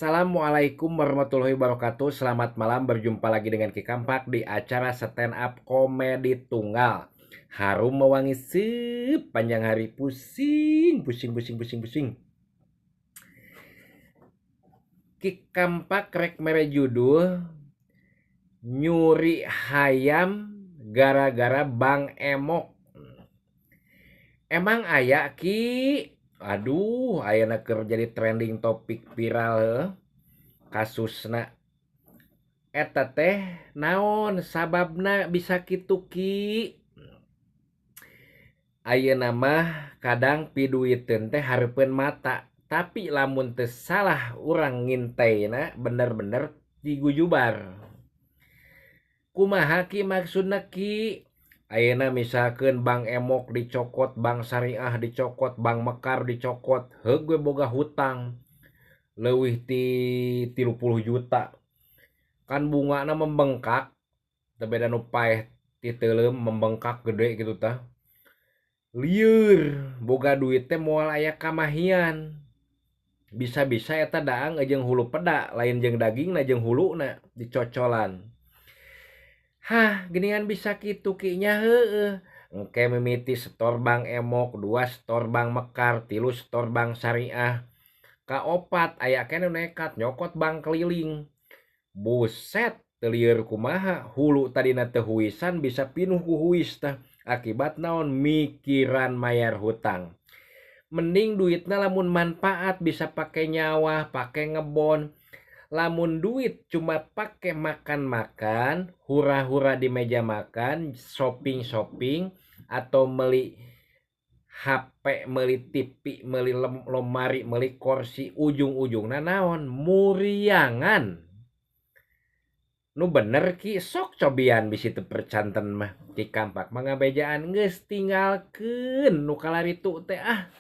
Assalamualaikum warahmatullahi wabarakatuh. Selamat malam, berjumpa lagi dengan Ki Kampak di acara stand up komedi tunggal. Harum mewangi sepanjang hari, pusing, pusing, pusing, pusing, pusing. Ki Kampak rek mere judul nyuri hayam gara-gara Bang Emok. Emang aya Ki? Aduh, ayeuna keur jadi trending topik viral heuh. Kasusna eta teh naon sababna bisa kitu Ki? Ayeuna mah kadang piduiteun teh hareupeun mata, tapi lamun teu salah urang ngintaina bener-bener digujubar. Kumaha Ki maksudna Ki? Ayeuna misalkeun Bank Emok dicokot, Bank Syariah dicokot, Bank Mekar dicokot, heug we boga hutang leuwih ti 30 juta. Kan bungana membengkak, teu beda nu paeh ti teuleum membengkak gede gitu tah. Lieur boga duit teh moal aya kamahian. Bisa-bisa eta daang jeung hulu peda, lain jeung dagingna jeung huluna dicocolan. Hah, geuningan bisa kitu Ki nya heueuh. Engke mimiti setor Bank Emok, 2 setor Bank Mekar, 3 setor Bank Syariah. Kaopat aya keneh nu nekat nyokot bank keliling. Buset, teu lieur kumaha, hulu tadina teu huisan bisa pinuh ku huis tah. Akibat naon mikiran mayar hutang. Mending duitna lamun manfaat bisa pake nyawa, pake ngebon. Lamun duit cuma pake makan-makan, hura-hura di meja makan, shopping-shopping, atau meli HP, meli TV, meli lomari, meli kursi, ujung-ujungna naon muriangan. Nu bener Ki, sok cobian bisi teu percanten mah. Ki Kampak mah ngabejaan geus tinggalkeun nu kalaritu teh ah.